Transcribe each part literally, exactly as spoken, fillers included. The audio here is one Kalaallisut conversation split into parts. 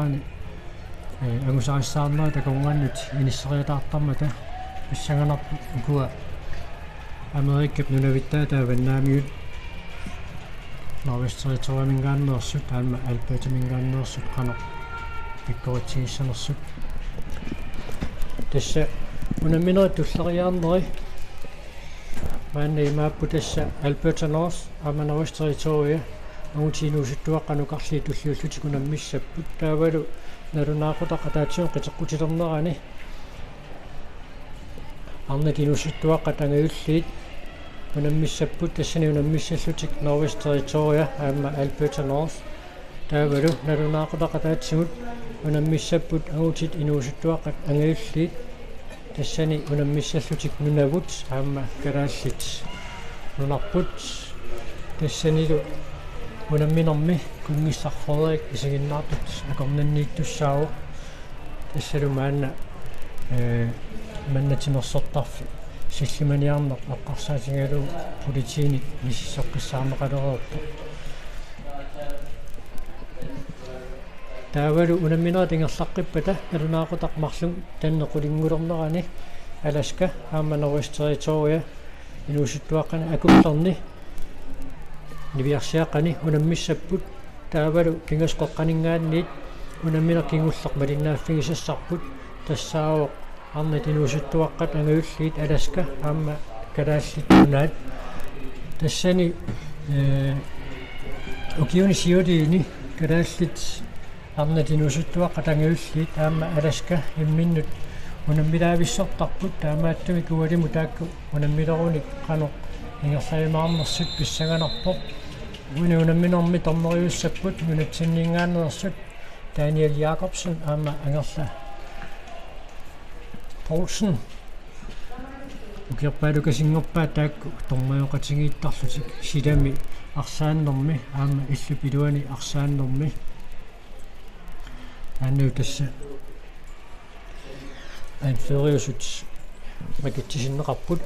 Aani, eh, angusarissaarnerit akornanni inisseriataartarmata pissanganarpoq ukua Amerikap nunavittaata avannaamiut Northwest Territoriesiminngaanneersut aamma Albertaminngaanneersut qanoq pikkoritsigissanersut. Tassa unamminerit tulleriiaarneri maanna imaapput, tassa Alberta North aamma Northwest Territories angutit inuusuttuaqqat nukarliit tulliullutik unammissapput. Taavalu nalunaaqutaq ataatsimut qiteqqutilernerani arnat inuusuttuaqqat angajulliit unammissapput, tassani unammissallutik Northwest Territories aamma Alberta North. Taavalu nalunaaqutaq ataatsimut unammissapput angutit inuusuttuaqqat angajulliit, tassani unammissallutik Nunavut aamma Kalaallit Nunarput. Tassanilu unamminermi kunngissaq Frederik isiginnaartut akornanniittussaavoq. Tassalu maanna, eh, manna timersortarfik sillimaniarneq eqqarsaatigalugu politiinit misissoqqissaarneqalereerpoq. Taavalu unamminerit ingerlaqqippata nalunaaqutaq marlunnik tanneq qulinngulernerani Alaska aamma Northwest Territories inuusuttuaqqani akullerni niviarsiaqqani unammissapput. Taavalu kinguaqqaninngaanniit unammineq kingulleq malinnaaffigisassarput, tassaavoq arnat inuusuttuaqqat angajulliit Alaska aamma Kalaallit Nunaat. Tassani, eh, ukiuni siuliini kalaallit arnat inuusuttuaqqat angajulliit aamma Alaska imminnut unammilaavissortarput, taamaattumik ualimut taakku unammilerunik qanoq ingerlajumaarnersut pissanganarpoq. Uani unamminermi dommeriussapput nunatsinninngaanneersut Daniel Jakobsen aamma Angerla Poulsen. Ukiorpaalukasinngorpaat taakku dommerioqatigiittarlutik silami arsaannermi aamma illup iluani arsaannermi. Aannut tassa anføreriusut makitsisinneqarput.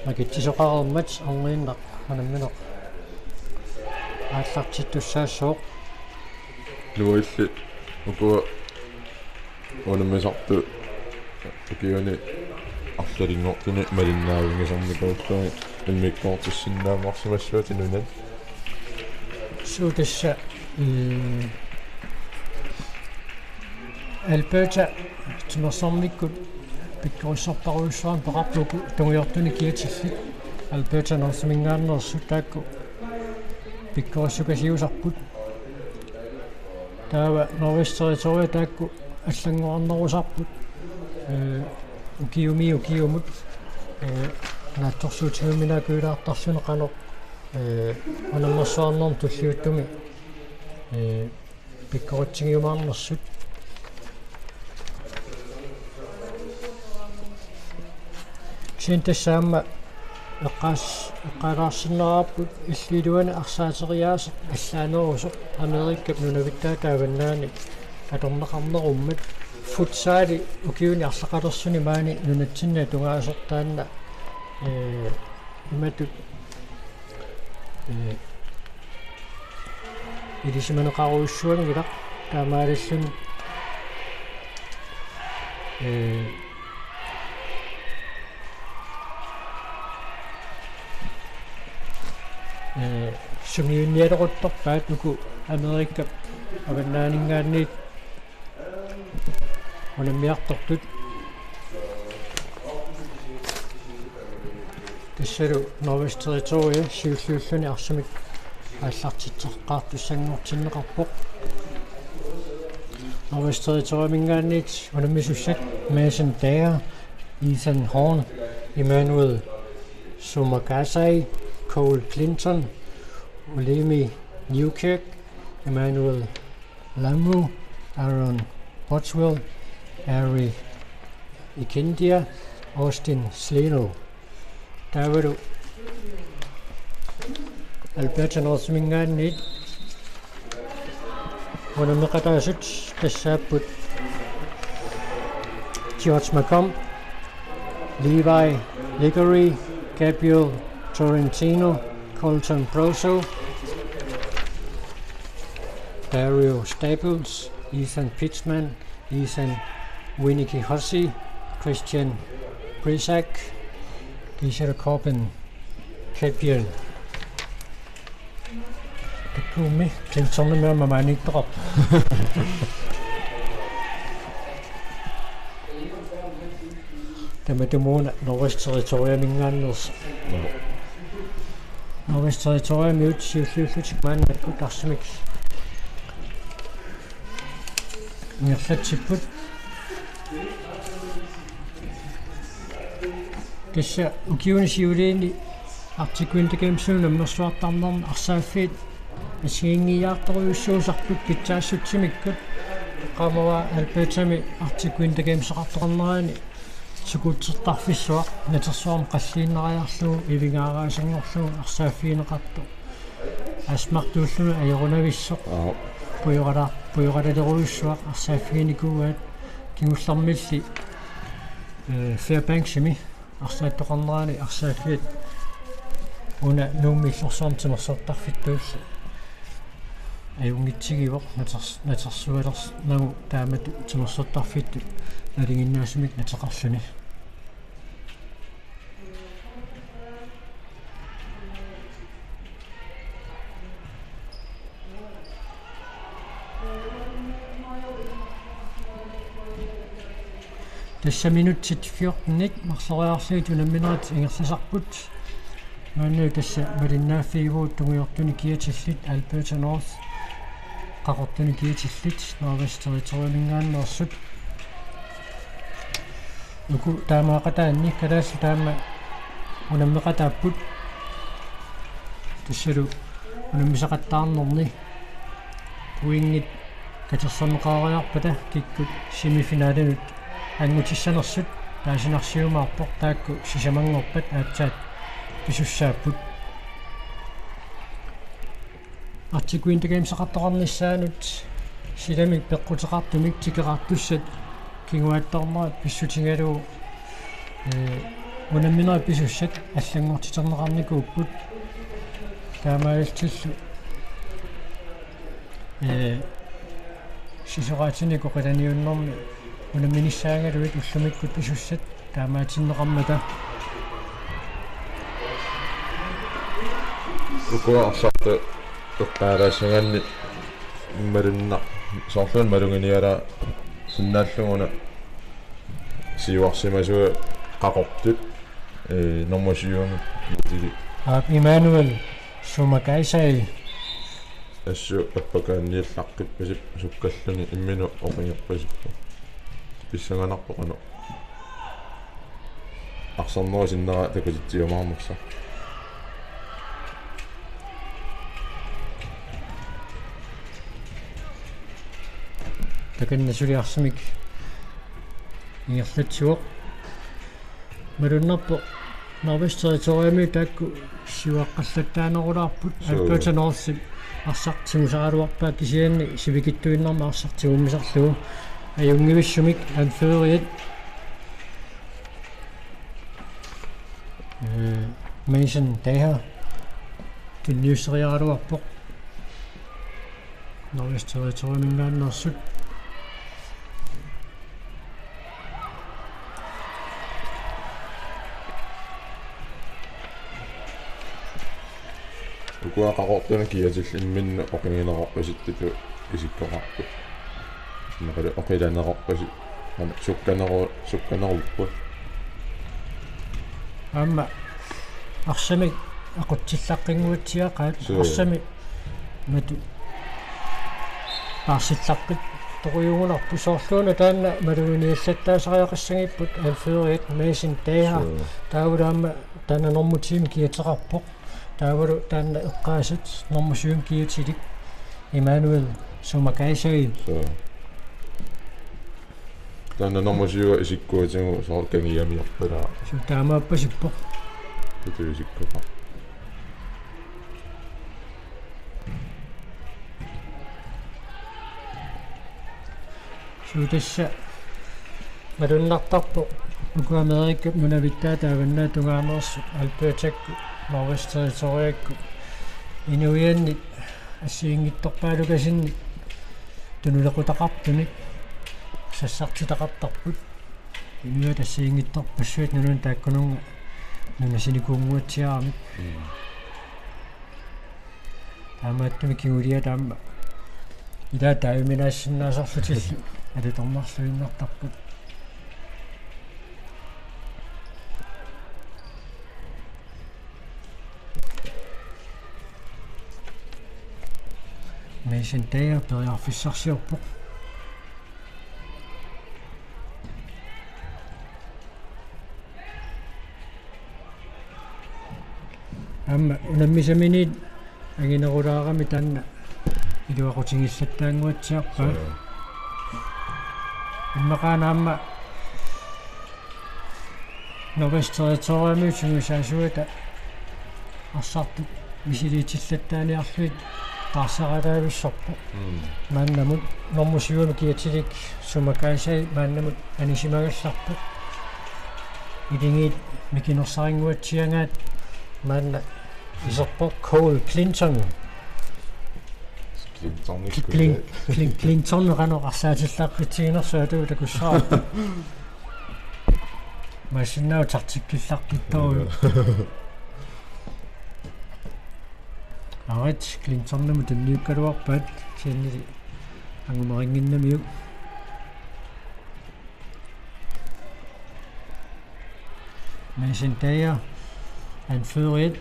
Makitsisoqareermat orniginnaq unammineq aallartittussaassaaq. Nuilli ukua unammisartut ukiuni arlalinngortuni malinnaavigisarnikuullugit immikkoortissinnaamarsimassuutit nunat. Suu tassa, mm, Alberta timersornikkut pikkorissorparujussuarnik peqarpugut tungujortunik kiatillit Alberta Northiminngaanneersut taakku pikkorissukasiusarput. Taava Northwest Territories taakku allanngorarnerusarput, eh, ukiumi ukiumut, eh, naatsorsuutigiuminaakujulaartarluni qanoq, eh, unammersuarnermi tulliuttumi, eh, pikkoritsigiumaarnersut. Kisianni tassa aamma eqqaas-, eqqaalaarsinnaavarput illup iluani arsaateriaaseq allaanerusoq Amerikap nunavittaata avannaani atorneqarnerummat futsali ukiuni arlaqalersuni maani nunatsinni atugaasoq taanna, eh, imatut, eh, ilisimaneqarujussuanngilaq taamaalilluni, eh, eh, sungiunnialeruttorpaat uku Amerikap avannaaninngaanniit unammiartortut. Tassalu Northwest Territories siulliulluni arsamik aallartitseqqaartussanngortinneqarpoq. Northwest Territoriesiminngaanniit unammisussat Mason Dare, Ethan Horn, Emmanuel Sumagasai, Cole Clinton, Ulemi Newkirk, Emmanuel Lamu, Aaron Boswell, Harry Ikindia, Austin Sleno. Taavalu Alberta Northiminngaanniit unammeqataasut tassaapput George McComb, Levi Liggery, Gabriel Torrentino, Colton Broso, Dario Staples, Ethan Pittman, Ethan Winiki Hossi, Christian Brisak, Gisela Corbin, Gabriel. Takumi, Clinton, maaniittoqarpoq. Tamatumuuna Northwest Territoriuminngaanneersoq. Northwest Territoriumiut siulliullutik maannakkut arsamik ingerlatsipput. Tassa ukiuni siuliini Arctic Winter Gamesimi unammersuartarnermi arsaaffiit assigiinngiiaartorujussuusarput pitsaassutsimikkut. Qamava Albertami Arctic Winter Gameseqartoqarnerani skuutsertarfissuaq natersuarmi qalliinnariarlugu ivingaaraasanngorlugu arsaaffigineqartoq. Asmartuulluni ajorunavissoq. Aap. Pujoqala-, pujoqalalerujussuaq arsaaffiginikuugaat kingullermilli, eh, Fairbanksimi arsaattoqarnerani arsaaffiat una Nuummi Illorsuarmi timersortarfittulli ajunngitsigivoq naters-, natersualernagu taamatut timersortarfittut nalinginnaasumik nateqarluni. Tassa minutsit fjortenit marloriarlugit unamminerit ingerlasarput. Maanna tassa malinnaaffigivugut tungujortunik kiatillit Alberta North, qaqortunik kiatillit Northwest Territoriuminngaanneersut. Uku taamaaqataanni kalaallit taama unammeqataapput. Tassalu unammisaqattaarnerni pointit katersorneqareerpata kikkut semifinalinut angutissanersut taasinarsiumaarpoq, taakku sisamanngorpat aatsaat pisussaapput. Arctic Winter Gameseqartoqarnissaanut silamik peqquteqartumik tikeqartussat kinguaattoornerat pissutigalugu, eh, unamminerit pisussat allanngortiterneqarnikuupput. Taamaalillutillu, eh, sisoraatinik oqilaniunnermi unamminissaagaluit ullumikkut pisussat taamaatinneqarmata. Ukua arsartut eqqaalaassagaanni malunnaq-, soorluuna maluginialaa sinnaallugu una siuarsimasuat qaqortut, eh, normu syvimi kiatili. Aap, Immanuel Sumakaisai. Assut appakaanniallaqqippassuk sukkalluni imminut oqingerpasippoq. Pissanganarpoq qanoq arsarnerup sinnera takutitsiumaarnersoq. Takanna suli arsamik ingerlatsivoq. Malunnarpoq Northwest Territoriumi taakku siuaqqallattaanerulaarput. Suu. Alberta Northip arsaq tigusaraluarpaa kisianni sivikitsuinnarmik arsaq tigummisarlugu. Ajunngivissumik anføreriat, eh, Mason Daher tunniusseriaraluarpoq. Northwest Territoriuminngaanneersut. Ukua qaqortunik kiatillit imminut oqigineqarpasittutut isikkoqarput. Naqalu oqilaneqarpasi. Aamma sukkaneru-, sukkanerupput. Aamma arsamik aqutsillaqqinguatsiaqaat. Suu. Arsamik matu paarsillaqqittorujuugunarpoq, soorluuna taanna maluginiallattaasariaqassagipput anføreriat Mason Daher. Suu. Taavalu aamma taanna normu tiimi kiateqarpoq. Taavalu taanna eqqaasat normu syvimi kiatilik Immanuel Sumakaisai. Suu. Taanna normu syv isikkuatigut soorlu kangiamiorpalaa. Suu, taamaappasippoq. Tutuusikkoqarpoq. Suu, tassa malunnartarpoq uku Amerikap nunavittaata avannaata tungaaneersut Albertakkut, Northwest Territoriakkut, inuiannit assigiinngitsorpaalukasinnik tunulequtaqartunik sassartitaqartarput. Inuiaat assigiinngitsorpassuit nunanut taakkununnga nunasinikuunnguatsiaramik. Mm. Taamaattumik kingulliit aamma ilaat taaviminaassinnaasarlutillu alutornarluinnartarput. Mason Dyer periarfissarsiorpoq. Aamma unammisaminiit anginerulaarami taanna iluaqutigillattaannguatsiarpaa. Suu. Immaqaana aamma Northwest Territoriami sungiusaasuata arsartut misiliitillattaaniarlugit taarseralaavissorpoq. Mm. Maannamut normu syvimi kiatilik Sumakasai maannamut anisimagallarpoq. Ilingiit mikinersaringuatsiagaat maanna iserpoq Cole Clinton. Clinton Clin-, Clin-, Clinton qanoq arsaatillaaqqitsiginersoq atuuta takussaaq. Massinnaa taktikkillaqqittorujuk. Arit Clintonimut tunniukkaluarpaat, siannili angumerinnginnamiuk. Mason Dyer, anføreriat.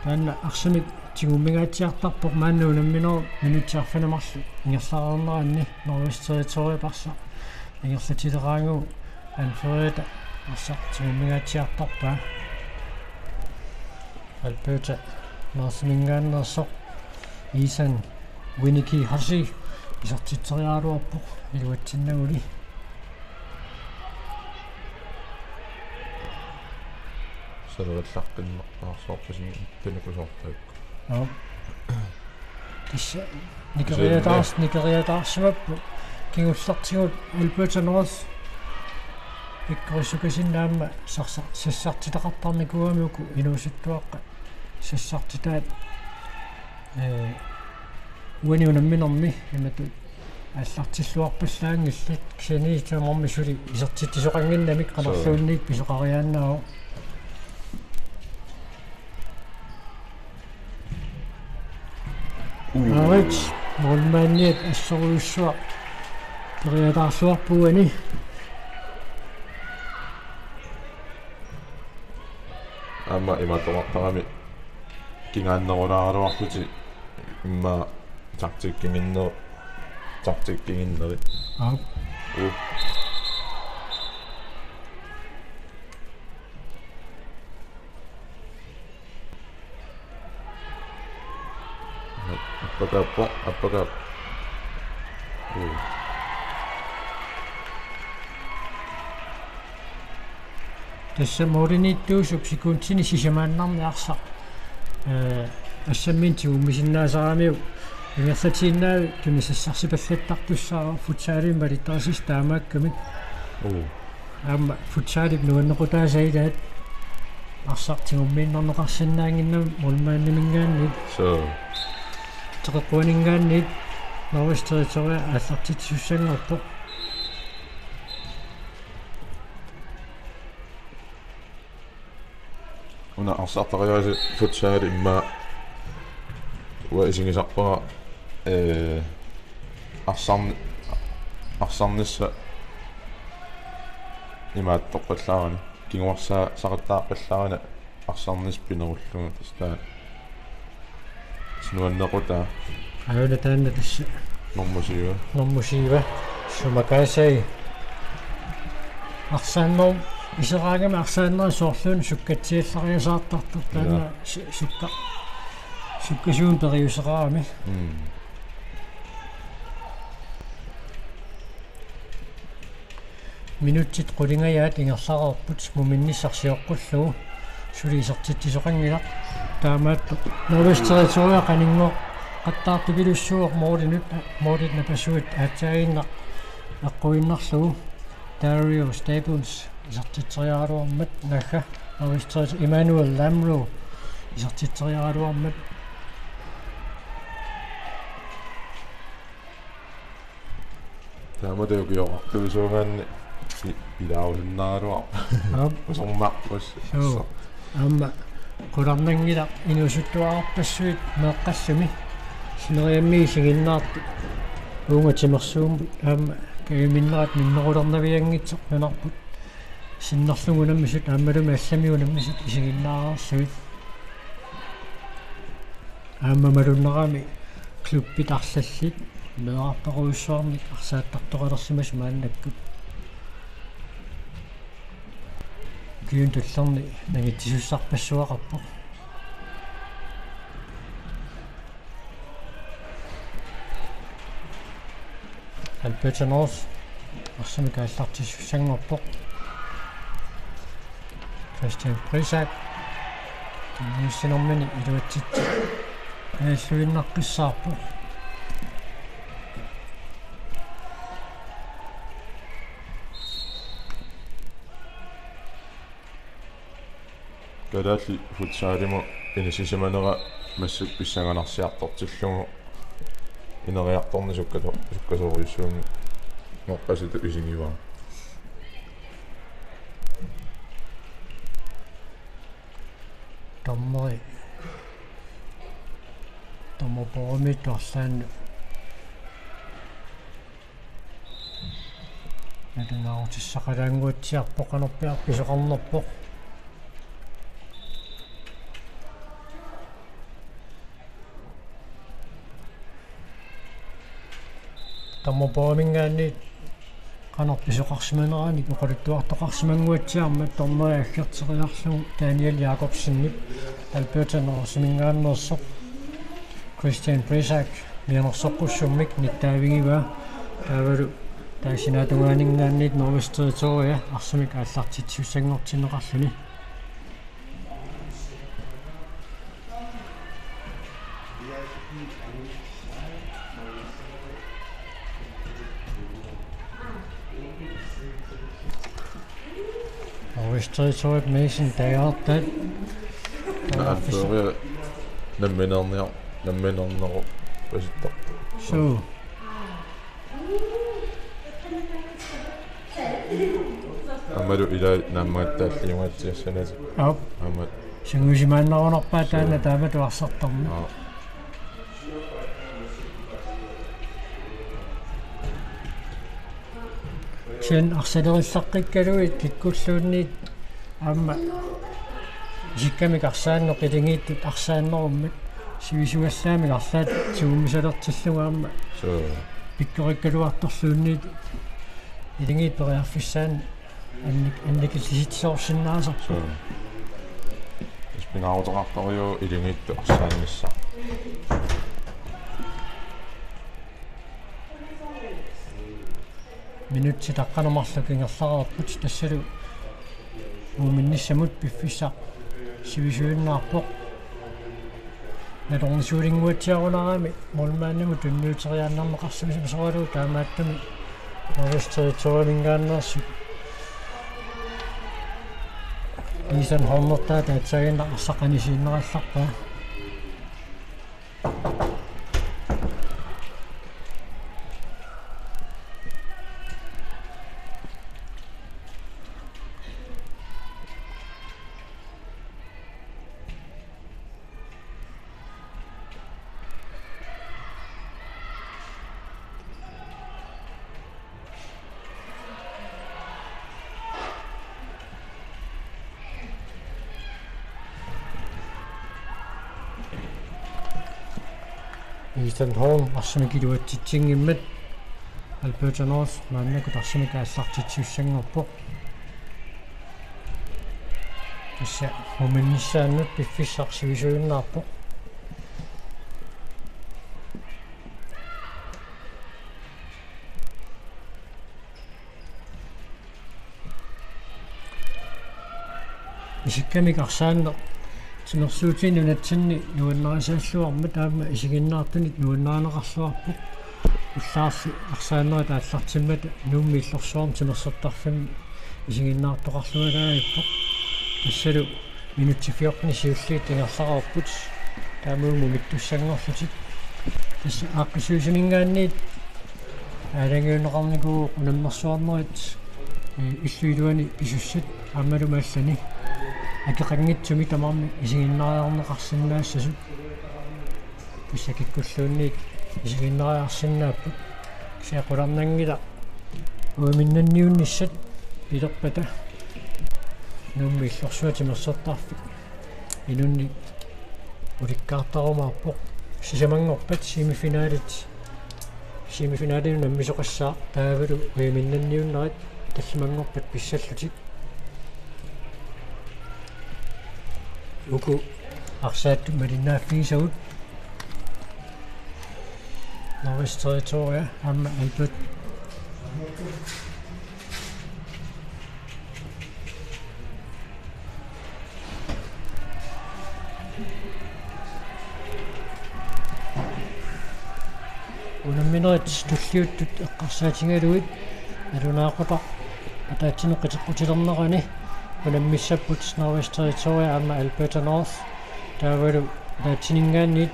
Taanna arsamik tigummingaatsiartarpoq maanna unamminerup minutsit arfineq-marluk ingerlareerneranni Northwest Territoriep arsaq ingerlatileraangagu anføreriata arsaq tigummingaatsiartarpaa. Alberta Northiminngaanneersoq Ethan Winnicky Hussey isertitseriaraluarpoq iluatsinnaguli. Salerallaqqinnartarsuarpisinnginnami takusoortaakku. Aap. Tassa nikeriataars-, nikeriataarsimapput kingullertigut Alberta North pikkorissukasinnaammat sarsa-, sassartitaqartarnikuugami uku inuusuttuaqqat sassartitaat, ee, uani unamminermi imatut aallartilluarpallaanngillat, kisianni tamarmik suli isertitsisoqannginnamik qanorluunniit pisoqariaannaavoq. Arit, målmandiat assorujussuaq periataarluarpugut uani. Aamma imaattoqartarami kingaannerulaaraluarlutik immaqa taktikkiginneri-, taktikkiginneri. Aap. Uu. Appakaappoq, appakaappoq. Uu. Tassa målimiittuusup sekundinik sisamaannarneq arsaq, ee, assamminik tigummisinnaasaramiuk ingerlatiinnaavi tunisassarsipallattaartussaavoq futsalimi malittarisassat taamaakkamik. Uu. Aamma futsalip nuannequtaasa ilaat arsaq tigummiinnarneqarsinnaannginnami målmandiminngaanniit. Suu. Teqeqquaninngaanniit Northwest Territories aallartitsisussanngorpoq. Una arsartariaaseq futsal immaqa uanga isigisarpara, ee, arsarn-, arsarnissaq imaattoqqallaarani, kinguarsaasaqattaaqqallaarani arsarnissaq pinerullugu tassa taanna. Nuannequtaa. Aajuna taanna tassa. Normu syv. Normu syv. Sumakasai. Arsaannerup iseraangami arsaannerup soorluuna sukkatsiallariasaartartoq taanna. Jaa. Su-, sukka-, sukkasuumik periuseqarami. Mm. Minutsit qulingajaat ingerlareerput muminnissaq sioqqullugu. Suli isertitsisoqanngilaq. Taamaattoq Northwest Territories qaninngooqattaartupilussuuvoq målinut, målit napassuit aatsaaginnaq eqquinnarlugu. Dario Staples isertitseriaraluarmat, naagga Northwest Territories Emmanuel Lamro isertitseriaraluarmat. Taama takujoqartuisuugaanni i-, ilaarusinnaagaluarpoq. Aap. Usornarpoq. Suu. Aamma qularnanngilaq inuusuttuararpassuit meeqqallumi. Sineriammi isiginnaartut uunga timersuummut aamma kajuminnerat minnerulernavianngitsoq nunarput sinnerlugu unammisut aammalumi allamiut unammisut isiginnaararlugit. Aamma malunnarami klubbit arlallit meerarpassuarnik arsaattartoqalersimasut maannakkut. Ukiuni tullerni nangitsisussarpassuaqarpoq. Alberta North arsamik aallartissussanngorpoq. Christian Prisak tunniussinermini iluatsitsi ajalluinnaqqissaarpoq. Kalaallit futsalimut inissisimanera massakkut pissanganarsiartortillugu ineriartorneq sukkaso-, sukkasoorujussuunngorpasitut isigivara. Dommeri. Dommerborgimiittoq arlaannut. Nalunaarutissaqalaannguatsiarpoq qanorpiaq pisoqarnerpoq. Dommerborgiminngaanniit qanoq pisoqarsimaneranik oqaluttuartoqarsimannguatsiarmat dommeri aggerteriarlugu Daniel Jakobsenip Alberta Northiminngaanneersoq Christian Prisak mianersoqqussummik nittaavigivaa, taavalu taasinaatungaaninngaanniit Northwest Territories arsamik aallartitsisussanngortinneqarluni. Northwest Territories Mason Dagger, der. Naamperia nammineerniar-, nammineernerup pasittarpoq. Suu. Aammalu ilai naammagattaalliugatsiassanatik. Aap. Aamma. Sungiusimaannarunarpaa taanna taamatut arsartarneq. Aap. Kisianni arsalerillaqqikkaluit kikkulluunniit aamma isikkamik arsaanneq ilingiittut arsaannerummat sivisugallaamik arlaat tigummisalertillugu aamma. Suu. Pikkorikkaluartorluunniit ilingiit periarfissaannik annik-, annikillitsitsisoorsinnaasarput. Suu. Ispingaaruteqartorujuuvoq ilingiittut arsaannissaq. Minutsit taqqaneq marluk ingerlareerput, tassalu uuminnissamut piffissaq sivisuinnarpoq. Nalornisuulinnguatsiarunarami målmandimut tunniuteriaannarneqarsimasoralugu, taamaattumik Northwest Territoriesiminngaanneersut Ethan Hornertaata aatsaaginnaq arsaq anisiinnerallarpaa. Ethan Horn arsamik iluatsitsinngimmat Alberta North maannakkut arsamik aallartitsisussanngorpoq. Tassa uuminnissaannut piffissaq sivisuinnarpoq. Isikkamik arsaanneq timersuutit nunatsinni nuannarisaalluarmat aamma isiginnaartunit nuannarineqarluarpoq. Ullaarli arsaannerit aallartimmata Nuummi illorsuarmi timersortarfimmi isiginnaartoqarluarpoq. Tassalu minutsit fjorten siulliit ingerlareerput. Taamaammik mittussanngorlutik. Tassa aaqqissuisuninngaanniit aalajangiunneqarnikuuvoq unammersuarnerit, eh, illup iluani pisussat aammalu maallani akeqanngitsumik tamarmik isiginnaariarneqarsinnaassasut. Tassa kikkulluunniit isiginnaariarsinnaapput. Kisianni qularnanngilaq uiminnanniunnissat pilerpata Nuummi illorsuaq timersortarfik inunnik ulikkaartarumaarpoq. Sisamanngorpat semifinalit, semifinalini unammisoqassaaq taavalu uiminnanniunnerit tallimanngorpat pissallutik. Uku arsaattut malinnaaffigisagut. Northwest Territoria aamma Alberta. Unamminerit tulliuttut eqqarsaatigalugit nalunaaqutaq ataatsineq qiteqqutilernerani unammissapput Northwest Territoria aamma Alberta North. Taavalu ataatsininngaanniit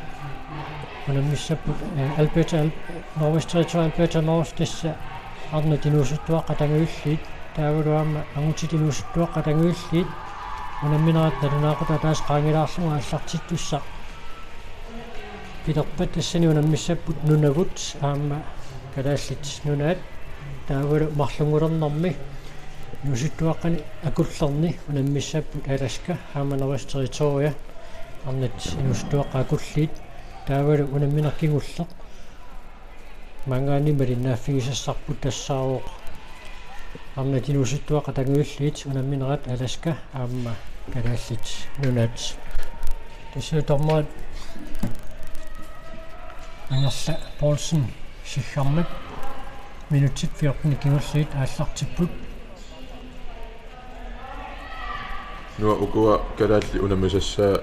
unammissapput, eh, Alberta, Al-, Northwest Territoria Alberta North tassa arnat inuusuttuaqqat angajulliit. Taavalu aamma angutit inuusuttuaqqat angajulliit. Unamminerat nalunaaqutaq ataaseq qaangilaarlugu aallartittussaq pilerpat tassani unammissapput Nunavut aamma Kalaallit Nunaat. Taavalu marlunngulernermi inuusuttuaqqani akullerni unammissapput Alaska aamma Northwest Territoria arnat inuusuttuaqqat akulliit. Taavalu unammineq kingulleq maanngaanniit malinnaaffigisassarput tassaavoq arnat inuusuttuaqqat angajulliit unamminerat Alaska aamma Kalaallit Nunaat. Tassa dommerit Angerla Poulsen Siggarmat minutsit fjorten kingulliit aallartipput. Nuann' ukua kalaallit unammisassaat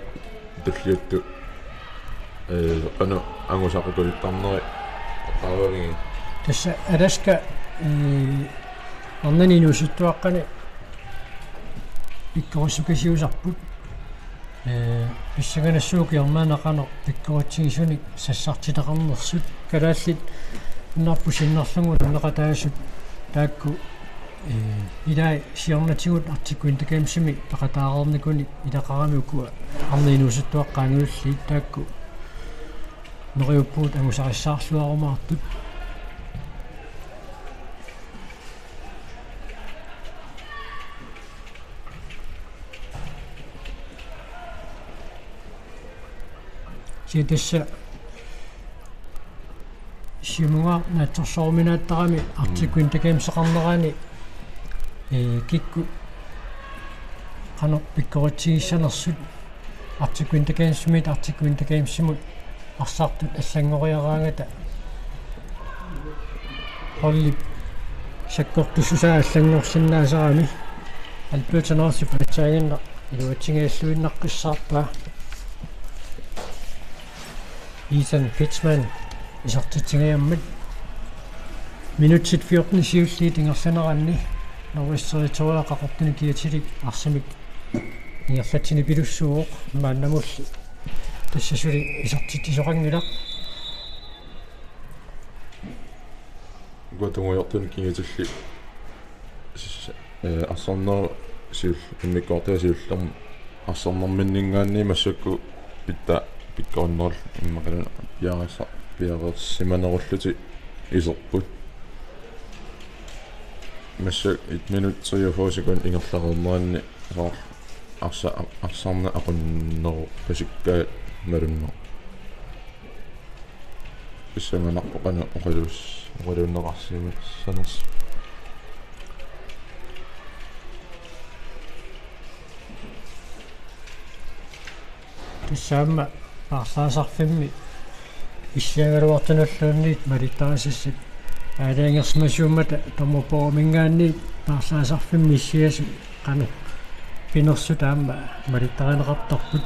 tulliuttut, eh, qanoq angusaqartittarneri oqaruavigit? Tassa Alaska, eh, arnani inuusuttuaqqani pikkorissukasiusarput. Eh, pissanganassuuvoq Germania qanoq pikkoritsisunik sassartitaqarnersut. Kalaallit inupput sinnerlugit unammeqataasut taakku, eh, ilai siornatigut Arctic Winter Gamesimi peqataareernikunik ilaqarami ukua arnat inuusuttuaqqat angajulliit taakku neriuppugut angusarissaarluarumaartut. Kisianni tassa siumunngaanniit naatsorsoruminaattarami Arctic Winter Gameseqarnerani, eh, kikkut qanoq pikkoritsigissanersut Arctic Winter Gamesimiit Arctic Winter Gamesimut arsartut allanngoriaraangata holdip sakkortussusaa allanngorsinnaasarami Alberta Northip aatsaaginnaq iluatsinngilluinnaqqissaarpaa. Ethan Pittman isertitsingajammit minutsit fjorten siulliit ingerlaneranni Northwest Territories Qaqortuni kiatilik arsamik ingerlatsinipilussuuvoq maannamulli. Tassa suli isertitsisoqanngilaq. Ukua tungujortunik kiatillit s-, eh, arsarnerup siul-, immikkoortuata siullermik arsarnerminninngaanniit massakkut pitsaat pikkorinnerullutik immaqaluunniit piareersa-, piareersimanerullutik iserput. Massakkut et minut treogfyrre sekund ingerlareerneranni soorlu arsa-, arsarneq aqunnerup pasikkaat malunnarpoq. Pissanganarpoq qanoq oqaluus-, oqaluunneqarsimassanersoq. Tassa aamma paarlaasarfimmi issiagaluartunulluunniit malittarisassat aalajangersimasuummata dommerbogimingaanniit paarlaasarfimmi issiasut qanoq pinersut aamma malittarineqartarput.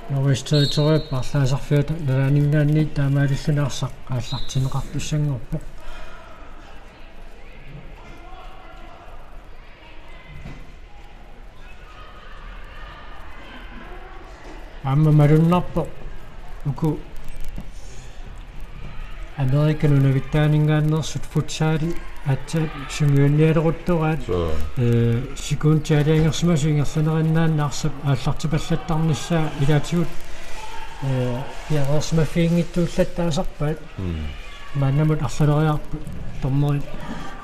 Northwest Territoriet paarlaasarfiata nalaaninngaanniit taamaalilluni arsaq aallartinneqartussanngorpoq. Aamma malunnarpoq uku Amerika nunavittaaninngaanneersut futsali aatsaat sungiunnialeruttoraat. Suu. Ee, sekundit aalajangersimasut ingerlanerinnaanni arsap aallartipallattarnissaa ilaatigut, ee, piareersimaffiginngitsuullattaasarpaat. Mm. Maannamut arlaleriarput dommerit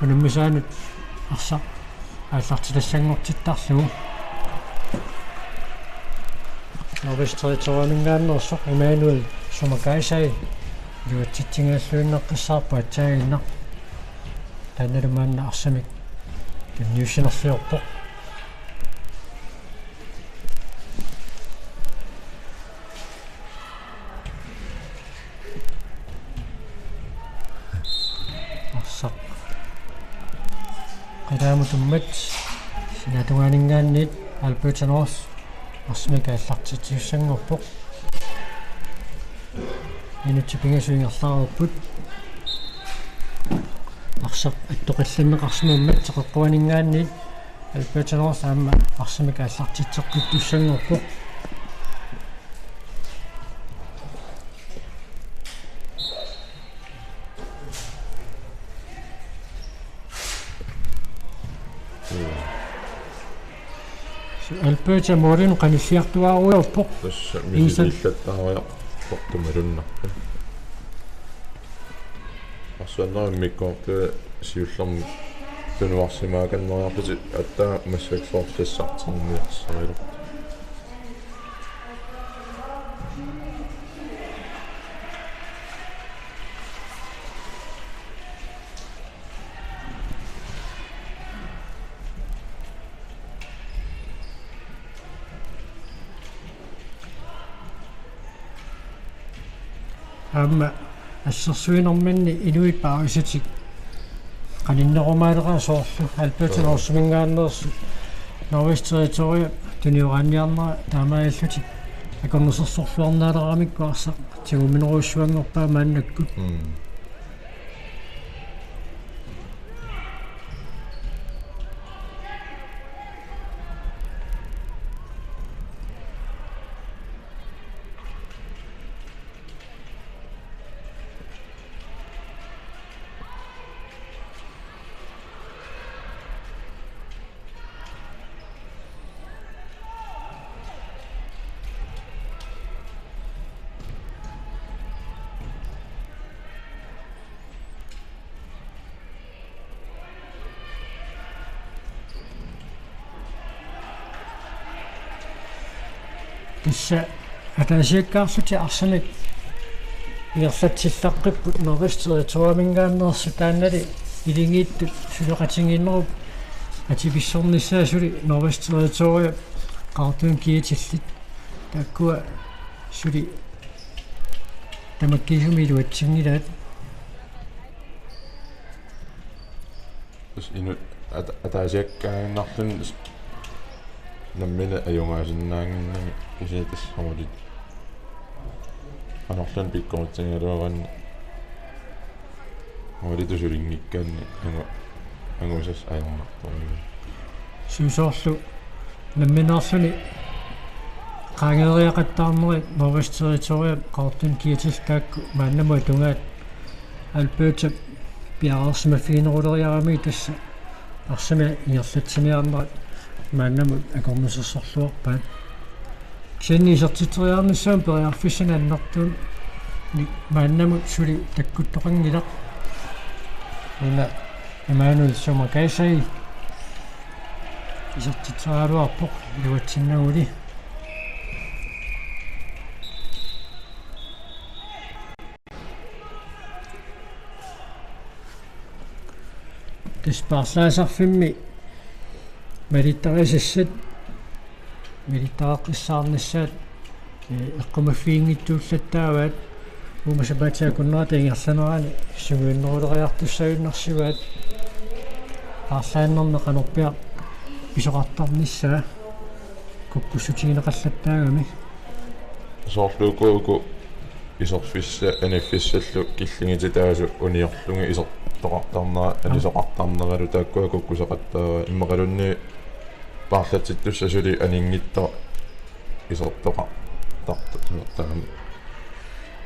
unammisaanut arsaq aallartitassanngortittarlugu. Northwest Territorieminngaanneersoq Emmanuel Sumakaisai iluatsitsinngilluinnaqqissaarpoq atsaaginnaq. Taannalu maanna arsamik tunniussinerliorpoq. Arsaq qilaamutummat sinaatungaaninngaanniit Alberta North arsamik aallartitsissanngorpoq. Minutsit pingasut ingerlareerput. Arsaq attoqillanneqarsimammat teqeqquaninngaanniit Alberta North aamma arsamik aallartitseqqittussanngorpoq. Alberta målimi qanilliartuaarujoorpoq. Tassa insan- misilillattaariarpoq tumalunnarpoq. Arsuarnerup immikkoortua siullermik tunuarsimaakanneriarlutik aatsaat massakkut sassartinniarsarilerput. Aamma assersuinerminni inuit paarisatik qaninnerumaaleraa soorlu Alberta Northiminngaanneersut Northwest Territories tunioraanniarnera taamaalillutik akornusersorluarnaaleramikku arsaq tigumminerujussuanngorpaa maannakkut. Mm. Tassa ataasiakkaarlutik arsamik ingerlatsillaqqippoq Northwest Territoriesiminngaanneersut, taannali ilingiittut suleqatigiinnerup atipissornissaa suli Northwest Territoriesip Qaqortup kiatillit. Taakkua suli tamakkiisumik iluatsinngilaat. Tassa inuit ata-, ataasiakkaannarluni tassa nammineq ajugaasinnaannginnami kisianni tassa aamma ulit qanorluunniit pikkorissagaluaraanni ualitut sulinngikkaanni angu-, angusassaq ajornartorujussuuvoq. Suu, soorlu nammineerluni qaangeeriaqattaarnerit Northwest Territoriesip Qaqortup kiatillit taakku maannamut atugaat Albertap piareersimaffigineruleriarami tassa arsamik ingerlatsiniarnerat maannamut akornusersorluarpaat. Kisianni isertitseriarnissamut periarfissanik annertuumik maannamut suli takkuttoqanngilaq. Una Emmanuel Sumakaisai isertitseriaraluarpoq iluatsinnaguli. Tassa paarlaasarfimmi malittarisassat, malittarisassat, ee, eqqumaffiginngitsuullattaavaat uuma sapaatip-akunnerata ingerlanerani sungiunneruleriartussagunarsivaat paarlaannermi qanorpiaq pisoqartarnissaa kukkussutigineqallattaagami. Soorlu uku iserfissa-, aniffissallu killingititaasut uniorlugit isertoqartarnerat, anisoqartarneralu taakkua kukkusaqattaavaat, immaqaluunniit paarlatsittussat suli aninngitsoq isertoqartartut taama.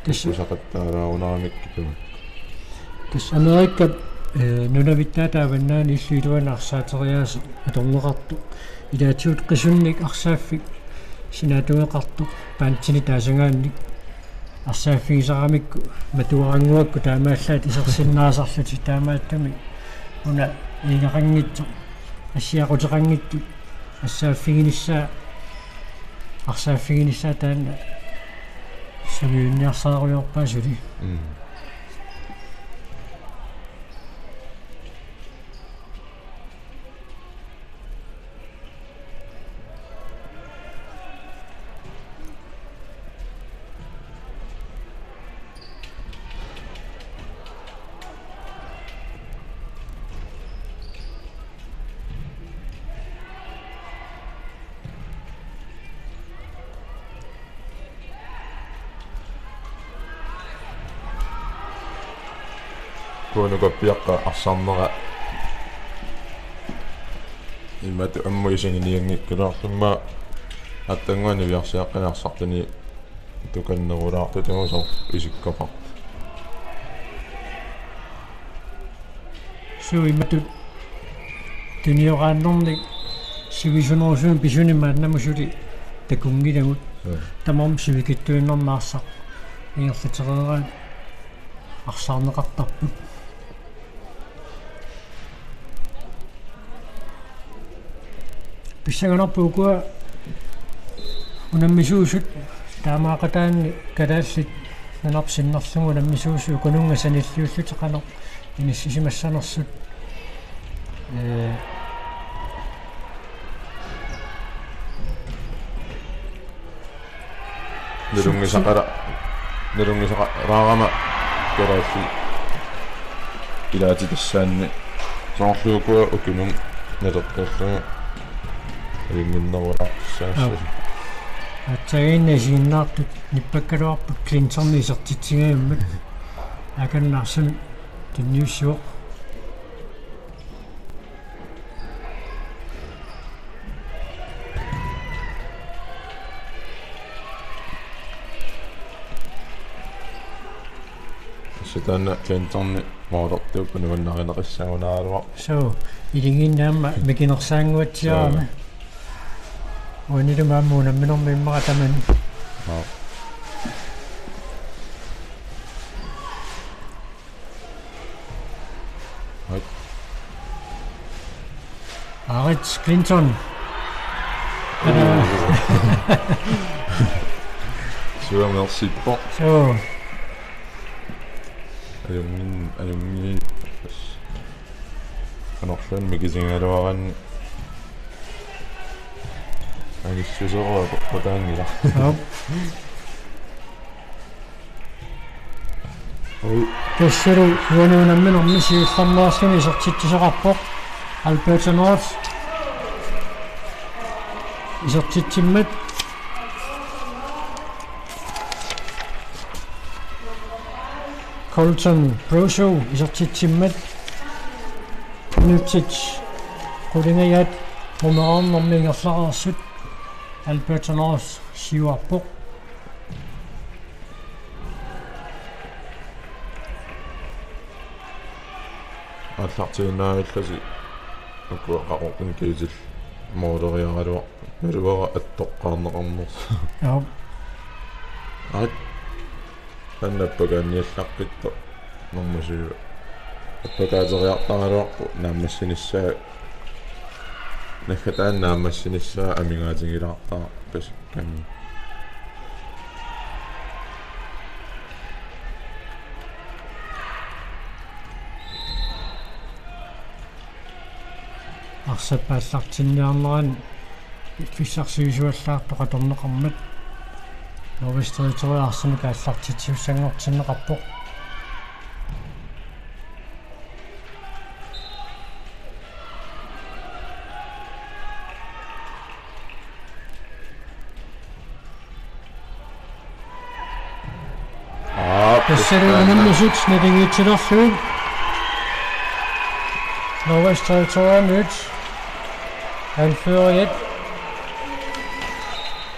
Tassa. Kukkusaqattaalaarunaramik kitumak. Tassa Amerikap, ee, nunavittaata avannaani illup iluani arsaateriaaseq atorneqartoq. Ilaatigut qisunnik arsaaffik sinaatugeqartoq pantsini taasagaannik arsaaffigisaramikku matuarannguakku taamaallaat isersinnaasarlutik, taamaattumik una iigaqanngitsoq assiaquteqanngitsut arsaaffiginissaa, arsaaffiginissaa taanna sungiunniarsariuarpaa suli. Mm. Kuunukappiaqqa arsarnera imatut ammut isiginianngikkaluarluni, aatsaannguaq niviarsiaqqani arsartuni tukannerulaartugut, soorlu isikkoqartoq. Suu, imatut tunioraannernik sivisunerusumik pisuni maannamut suli takunngilagut. Mm. Tamarmik sivikitsuinnarneq arsaq ingerlatereeraat arsaarneqartarput. Pissanganarpoq ukua unammisuusut taamaaqataanni kalaallit nunarput sinnerlugit unammisuusut ukununnga sanilliullutik qanoq inissisimassanersut. Ee, Nalunngisaqala-, nalunngisaqalaarama kalaallit ilaatitassaanni soorlu ukua ukinunnga naleqqerlugit ajunnginnerulaartussaassasut. Aap. Aatsaannguaq isiginnaartut nippakkaluarput Clinton isertitsigajummat. Akannarsam tunniussivoq. Sitaanna Clinton-i moortortuupput nuannarineqissagunaraluarpoq. Suu, iligiinnaamma mikinersaannguatsiarami. Suu. Uaniluma aamma unamminermi immaqa tamani. Aap. Aap. Aarit Clinton. Suu, merci. Suu. Ajunngin-, ajunngin-, qanorluunniit mikisigaluaraanni angissuseruvoq, peqqutaanngilaq. Aap. Oi. Tassalu uani unamminermi siullermeerluni isertitsisoqarpoq Alberta North. Isertitsimmat Colton Broso, isertitsimmat unitsit qulingajaat mumereernermi ingerlareersut Alberta North siuarpoq. Aallartiinnarlusi ukua Qaqortumi kiitillit mooleriaraluarput, naluara attoqqaarneqarnersoq. Aap. Aat. Taanna appakaanniallaqqittoq normu syv. Appakaateriartaraluarpoq naammassinissaa. Naggataani naammassinissaa amigaatigilaartarpasi. Kami. Sappaallartinniarnerani pissarsiisuallaartoq atorneqarmat. Northwest Territories arsamik aallartitsissanngortinneqarpoq. Aa, tassalu unammisut naligiitsilerlugit. Northwest Territoriesmiut anføreriat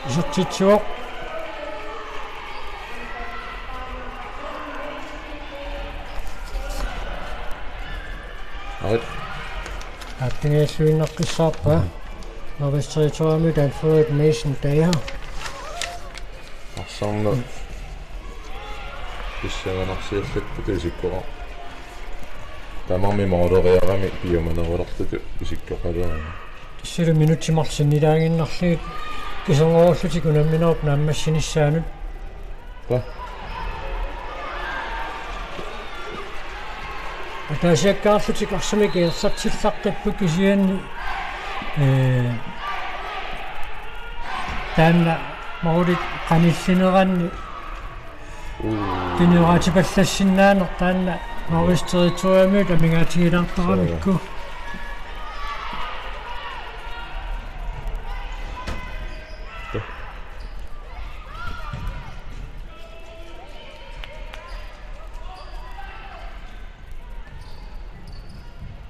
isertitsivoq. Aappigilluinnaqqissaarpaa. Northwest Territoriesmiut anføreriat Mason Dyer. Arsarneq pissanganarsiallapput isikkoqarpoq. Tamarmik mooleriaramik piumanerulertutut isikkoqaleramik. Tassalu minutsit marluk sinnilaaginnarlugit kiserngorullutik unamminerup naammassinissaanut. Taa. Ataasiakkaarlutik arsamik ingerlatsillaqqipput kisianni, ee, taanna moolit qanillineranni Uu. Tunioratipallassinnaaneq taanna Northwest Territoriesmiut amigaatigilaartaramikku.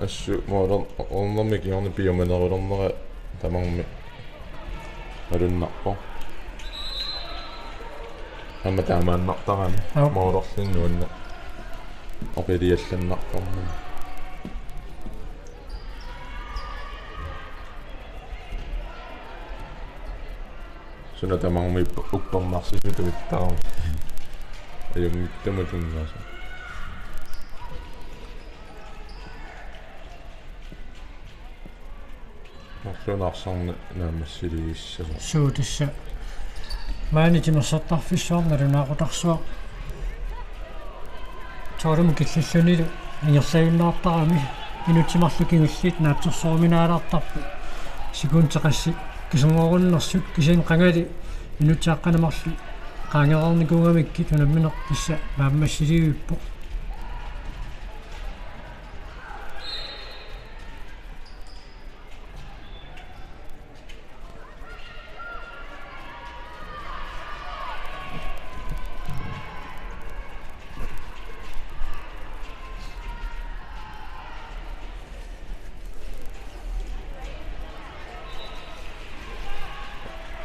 Assut moolor-, ornermik kingorna piumanerulernera tamarmik malunnarpoq. Aamma taamaannartarami. Aap. Moolorluni nuanna oqiliallannartarami. Suna tamarmi uppernarsisutut ittaarami. Ajunngitsumut tunngasoq. Marluunaarsorneq naammassiliissasoq. Suu, tassa. Maani timersortarfissuarmi nalunaaqutarsuaq. Toorumut killillunilu ingerlajunnaartarami. Minutsit marluk kingulliit naatsorsoruminaalaartarput. Sekundit qassit kiserngorunnersut kisianni qangali minutsit aqqaneq marluk qaangereernikuugamikkit unammineq tassa naammassilivippoq.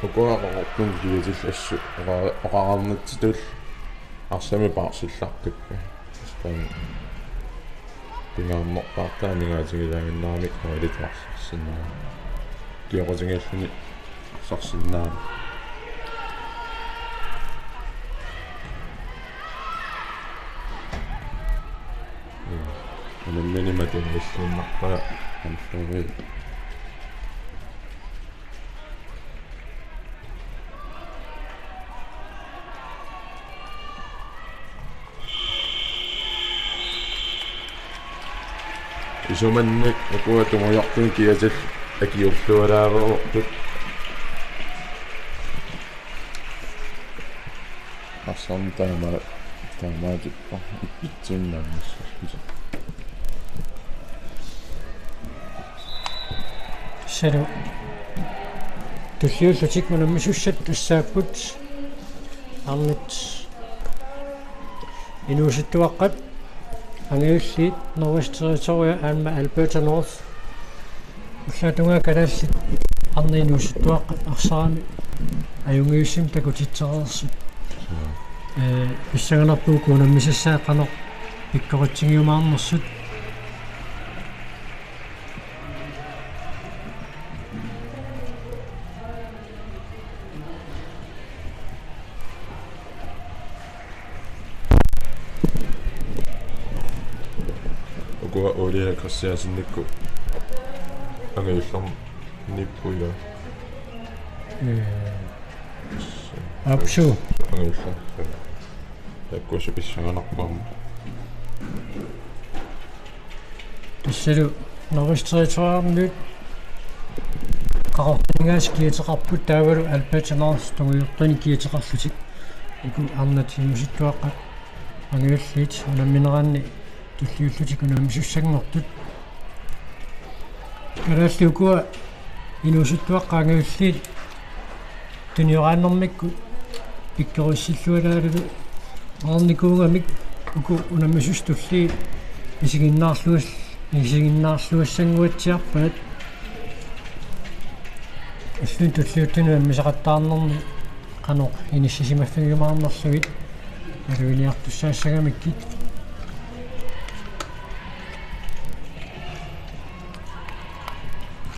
Ukua qaqortun kiatillassu oqa-, oqarnitsitut arsamik paarsillaqqippoq. Tassa taanna pingaarnerpaartaa amigaatigilaaginnarami kaalit arsarsinnaa. Kioqutigiilluni arsarsinnaa. Mm. Unammineq matiniilluinnarpaa anføreri. Isumanni ukua tungujortumik kiatillit akiulluaraavarput. Arsarneq taama-, taamaatippoq ippitsinnaanngissarput. Salu. Tulliullutik unammisussat tassaapput. Arnat inuusuttuaqqat, angajulliit Northwest Territories aamma Alberta North. Ullaap tungaa kalaallit arnat inuusuttuaqqat arsarami ajunngivissumik takutitsereersut. Ee, pissanganarpoq uku unammisassaat qanoq pikkoritsigiumaarnersut. Ukua Ole Christiansenikkut angajullerniippugut, ilaa? Ee, aapsuu. Angajulleq. Taakkuusut pissanganarpoq aamma. Tassalu Northwest Territoriesmiut Qaqortuminngaanniit kiateqarput taavalu Albert Andersen tungujortunik kiateqarlutik. Uku arnat inuusuttuaqqat angajulliit unammineranni tulliullutik unammisussanngortut. Kalaallit ukua inuusuttuaqqat angajulliit tunioraannermikkut pikkorissillualaarlugit oqarnikuugamik uku unammisut tulliit isiginnaarluas-, isiginnaarluassannguatsiarpaat. Ulluni tulliuttuni unammisaqattaarnerni qanoq inissisimaffigiumaarnerlugit maluginiartussaassagamikkit.